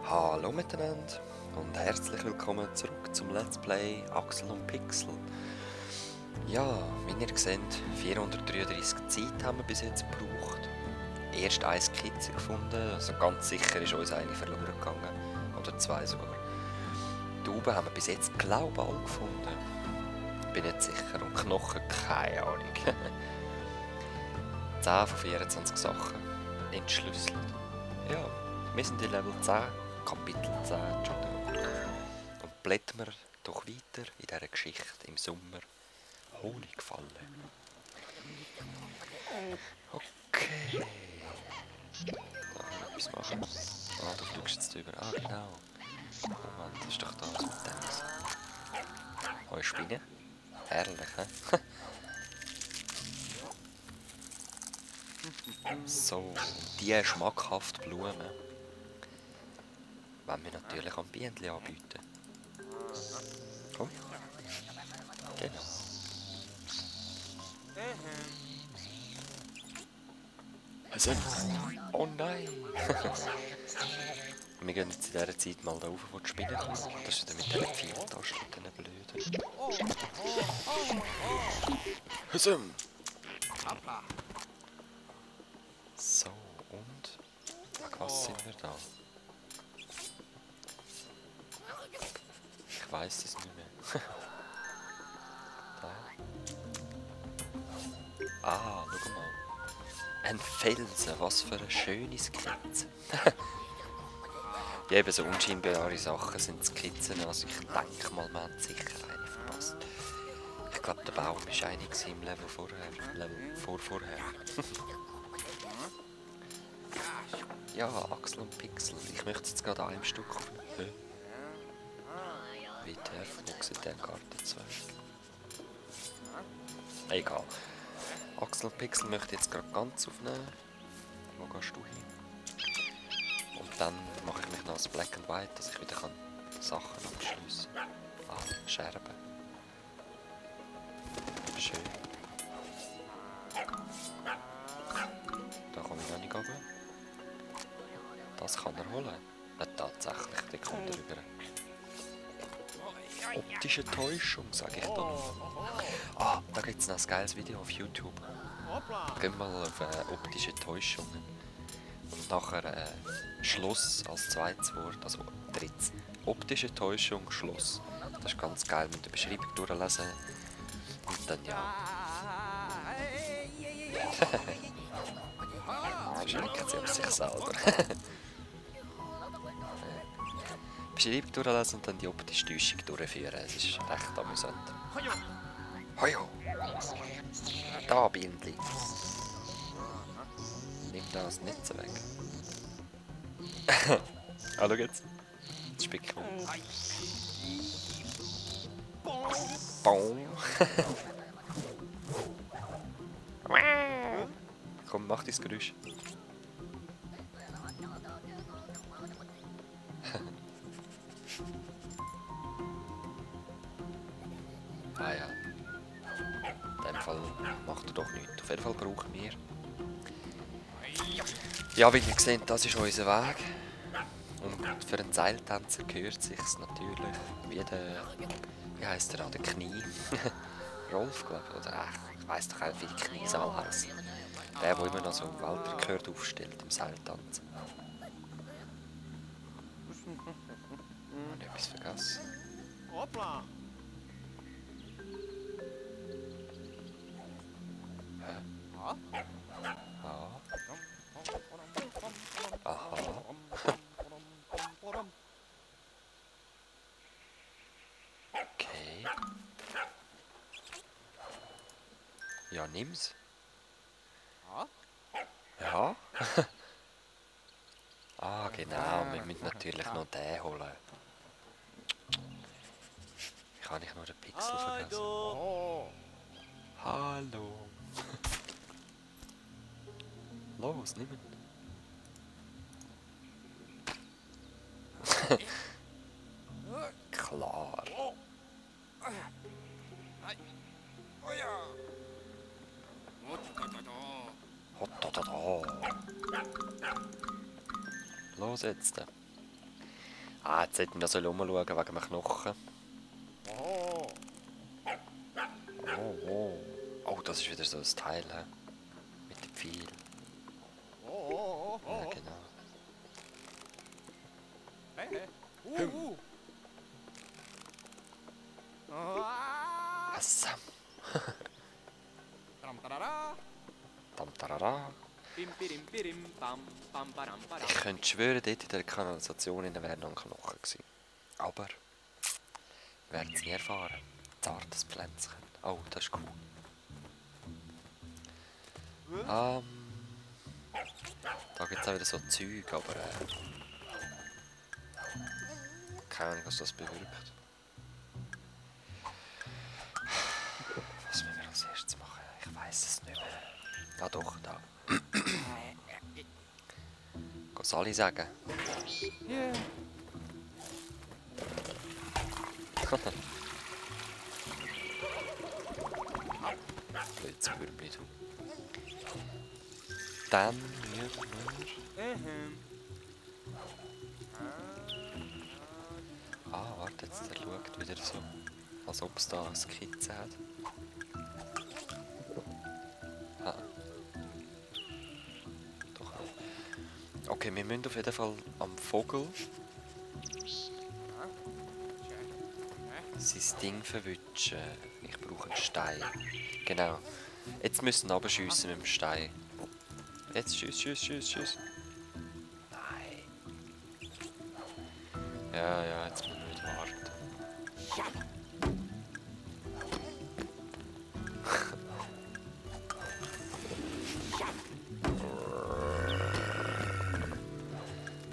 Hallo miteinander und herzlich willkommen zurück zum Let's Play Axel und Pixel. Ja, wie ihr seht, 433 Zeit haben wir bis jetzt gebraucht. Erst eine Skizze gefunden, also ganz sicher ist uns eine verloren gegangen. Oder zwei sogar. Die oben haben wir bis jetzt glaube ich alle gefunden. Bin nicht sicher. Und Knochen, keine Ahnung. 10 von 24 Sachen entschlüsselt. Ja, wir sind in Level 10. Kapitel 10, Entschuldigung. Und blättern wir doch weiter in dieser Geschichte im Sommer. Honigfalle. Okay. Da können wir etwas machen. Ah, du fliegst jetzt drüber. Ah, genau. Moment, das ist doch das mit Tennis. Hoi, Spinne. Herrlich, hä? So, diese schmackhafte Blume wollen wir natürlich am Bienen anbieten. Komm. Genau. Oh nein! Wir gehen jetzt in dieser Zeit mal da rauf, wo die Spinne kommt. Das ist wieder mit diesen Pfeiltasten und diesen blöden. So, und? Ach, was sind wir da? Ich weiss es nicht mehr. Da. Ah, schau mal. Ein Felsen, was für eine schöne Skizze. Ja, eben so unscheinbare Sachen sind Skizzen, also ich denke mal, wir haben sicher eine verpasst. Ich glaube, der Baum war eine im Level vorher. Vorher. Ja, Axel und Pixel. Ich möchte jetzt gerade an einem Stück auf eine Höhe. Weiter wuchsen der Gartenzweig. Egal. Axel und Pixel möchte jetzt gerade ganz aufnehmen. Wo gehst du hin? Und dann mache ich mich noch als Black and White, dass ich wieder Sachen abschliessen kann. Ah, Scherben. Schön. Da komme ich noch nicht runter. Das kann er holen. Tatsächlich, der kommt er rüber. Optische Täuschung, sage ich da noch. Ah, da gibt es noch ein geiles Video auf YouTube. Gehen wir mal auf optische Täuschungen. Und nachher Schluss als zweites Wort, also drittes. Optische Täuschung, Schluss. Das ist ganz geil, mit der Beschreibung durchlesen. Und dann ja. Verschreckt sie auf sich selber. Beschreibung durchlesen und dann die optische Täuschung durchführen. Es ist recht amüsant. Hojo! Da, Bienenli! Nimm das Netz weg. Ah, schau jetzt. Das Spick. Baum. Komm, mach dein Geräusch. Ah ja. In dem Fall macht er doch nichts. Auf jeden Fall brauchen wir. Ja, wie ihr seht, das ist unser Weg. Und für einen Seiltänzer gehört sich's natürlich. Wie der. Wie heisst der an der Knie? Rolf, glaube ich. Oder ich weiss doch auch, wie die Kniesaal heisst. Der immer noch so Weltrekord aufstellt im Seiltanzen. Habe ich etwas vergessen? Hoppla! Ah. Aha. Okay. Ja, nimm's. Ja. Ah, genau. Wir müssen natürlich noch den holen. Ich habe nicht nur den Pixel vergessen. Hallo. Los, nimm ihn. Klar. Los jetzt. Ah, jetzt sollten wir da rumschauen wegen dem Knochen. Oh, oh. Oh, das ist wieder so ein Teil, he? Mit dem Pfeil. Ja, genau. Assam. Tamtarara. Ich könnte schwören, dort in der Kanalisation wäre noch ein Knochen gewesen. Aber wir werden es nie erfahren. Zartes Pflänzchen. Oh, das ist cool. Da gibt es auch wieder so Zeug, aber keine Ahnung, was das bewirkt. Was müssen wir als erstes machen? Ich weiß es nicht mehr. Ah doch, da. Was soll ich sagen? Yeah. Blödes Würmli. Dann müssen wir... Ah, warte, jetzt der schaut wieder so, als ob es da eine Skizze hat. Ah. Doch nicht. Okay, wir müssen auf jeden Fall am Vogel sein Ding verwutschen. Ich brauche einen Stein. Genau. Jetzt müssen wir abschiessen mit dem Stein. Jetzt schieß. Nein. Ja, jetzt müssen wir wieder warten.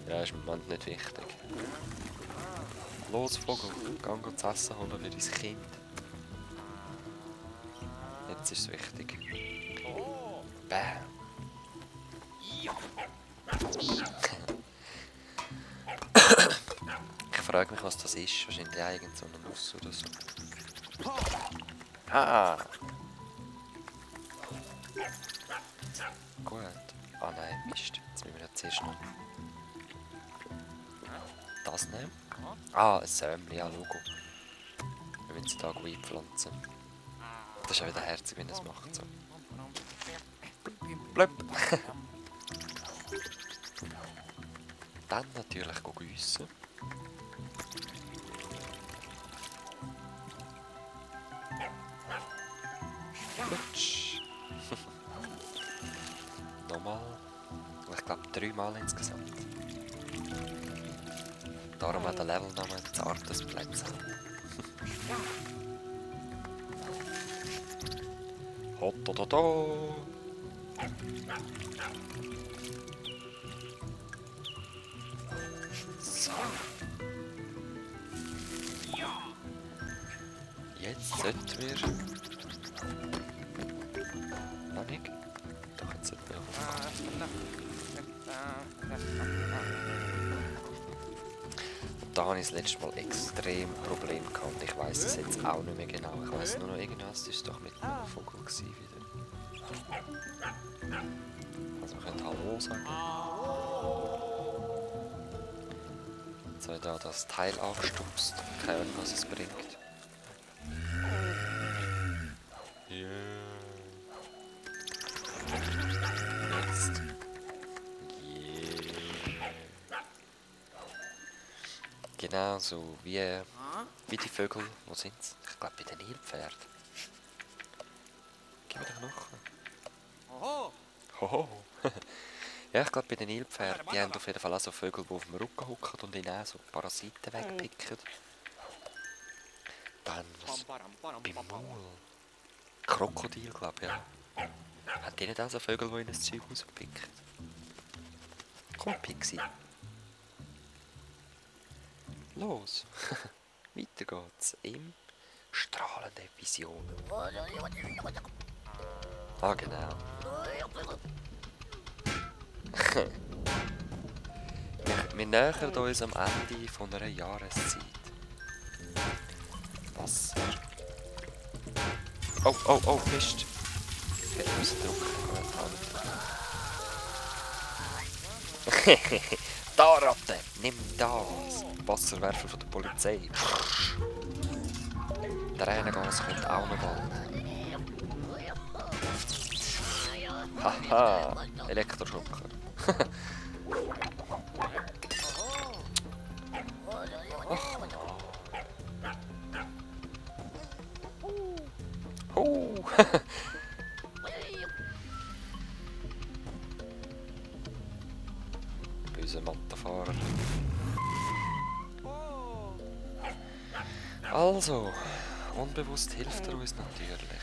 Ja, ist im Moment nicht wichtig. Los, Vogel, geh zu essen holen für dein Kind. Jetzt ist es wichtig. Bam. Ich frage mich, was das ist. Wahrscheinlich irgend so eine Nuss oder so. Ha! Gut. Ah nein, Mist. Jetzt müssen wir ja zuerst noch das nehmen. Ah, ein Sämli, ja, Logo. Wir müssen es da einpflanzen. Das ist auch wieder herzig, wenn er es macht. So. Blöpp. Dann natürlich gießen. Flutsch. Nochmal. Ich glaube 3 Mal insgesamt. Darum hat der Levelname zartes Pflänzchen. Hotototo. So. Jetzt sollten wir... Noch nicht? Doch, jetzt sollten wir da habe ich das letzte Mal extrem Probleme gehabt und ich weiss es jetzt auch nicht mehr genau. Ich weiss nur noch irgendwas, das war doch mit einem Vogel wieder. Also wir können Hallo sagen. Jetzt habe ich da das Teil angestupst. Keine Ahnung, was es bringt. Jetzt. Genau so wie die Vögel. Wo sind sie? Ich glaube bei den Nilpferden. Gib mir den Knochen. Hoho. Ja, ich glaube bei den Nilpferden, die haben auf jeden Fall auch so Vögel, die auf dem Rücken hocken und ihnen auch so Parasiten wegpicken. Dann was? Beim Maul. Krokodil, glaube ich, ja. Haben die nicht auch so Vögel, die ihnen das Zeug rauspicken? Komm, Pixie. Los. Weiter geht's im strahlende Visionen. Ah, genau. wir nähern uns am Ende von einer Jahreszeit. Wasser. Oh, Mist. Ich muss drücken. Da, Ratte! Nimm das! Wasserwerfer von der Polizei. Tränengas kommt auch noch bald. Haha! Elektroschocker. Böse Mattenfahrer. Also, unbewusst hilft er uns natürlich.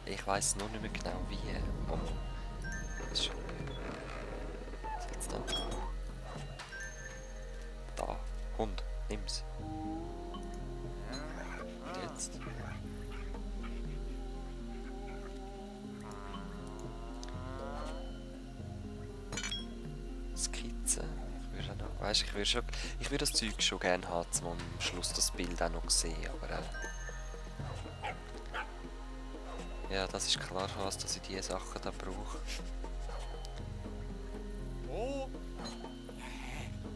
Ich weiss nur nicht mehr genau wie. Oh, das ist schon. Was jetzt da? Da, Hund, nimm's. Und jetzt? Skizze. Ich würde das Zeug schon gerne haben, um am Schluss das Bild auch noch sehen, aber ja, das ist klar, dass ich diese Sachen da brauche.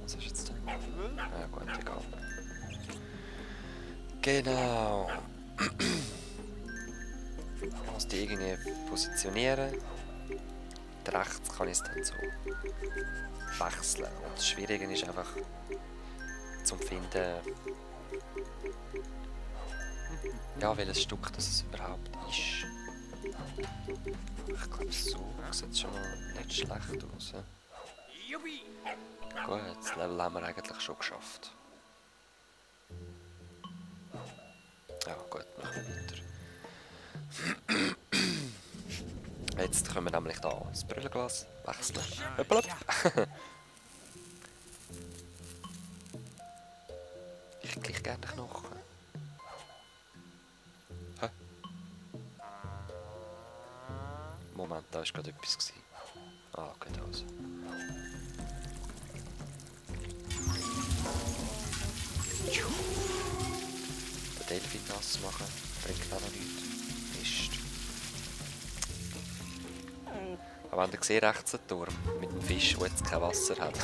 Was ist jetzt da? Ja gut, egal. Genau. Ich muss die irgendwie positionieren. Und rechts kann ich es dann so wechseln. Und das Schwierige ist einfach zum Finden, ja, welches Stück das überhaupt ist. Ich glaube, so sieht es schon mal nicht schlecht aus. Gut, das Level haben wir eigentlich schon geschafft. Ja, gut, machen wir weiter. Jetzt können wir nämlich da das Brillenglas wechseln. Hoppala. Ich hätte gleich gerne Knochen. Hä? Moment, da war gerade etwas. Ah, okay, das. Den Delfin nass machen, bringt auch noch nichts. Mist. Aber habt ihr gesehen, rechts ein Turm mit dem Fisch, der jetzt kein Wasser hat.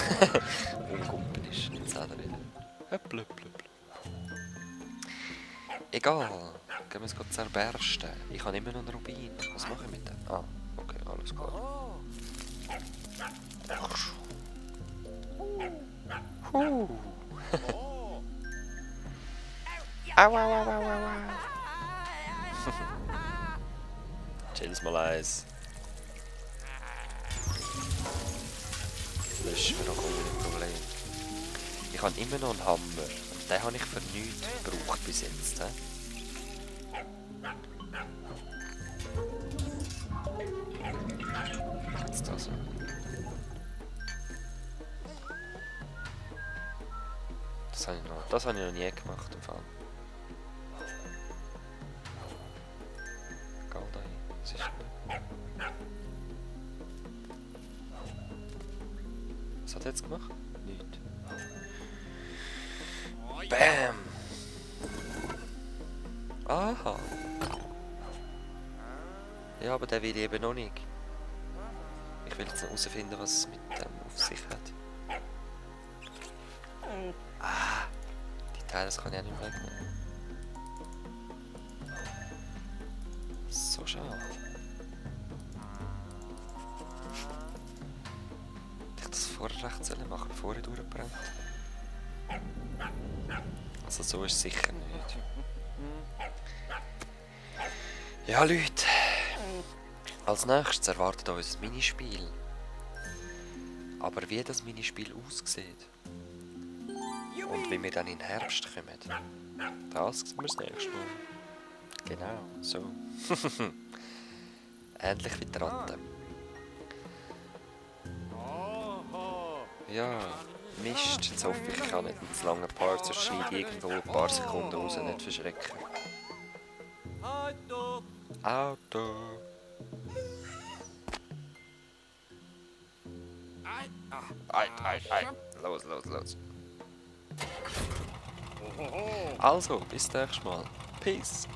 Ungumpen ist. Jetzt hat er wieder. Höppl, höppl, höppl. Egal. Gehen wir es gerade zerbersten. Ich habe immer noch einen Rubin. Was mache ich mit dem? Ah, okay, alles klar. Au, au, au, au, au, au. Chill's mal eins. Das ist mir noch ein Problem. Ich habe immer noch einen Hammer. Und den habe ich für nichts gebraucht bis jetzt. Jetzt also. Das habe ich noch nie gemacht im Fall. Geh da hin. Was ist denn? Was hat er jetzt gemacht? Nichts. Bam! Aha! Ja, aber der will ich eben noch nicht. Ich will jetzt noch herausfinden, was es mit dem auf sich hat. Ah! Die Teile kann ich auch nicht mehr wegnehmen. So schade. Hätte ich das vorher recht machen, bevor ich durchbrennt? Also so ist es sicher nicht. Ja Leute, als nächstes erwartet uns ein Minispiel. Aber wie das Minispiel aussieht und wie wir dann in den Herbst kommen, das sehen wir das nächste Mal. Genau, so. Ähnlich wie die Ratte. Ja, Mist, jetzt hoffe ich, ich kann nicht ins lange Part, sonst schneide ich irgendwo ein paar Sekunden raus, nicht verschrecken. Auto! Ei. Los. Also, bis nächstes Mal. Peace!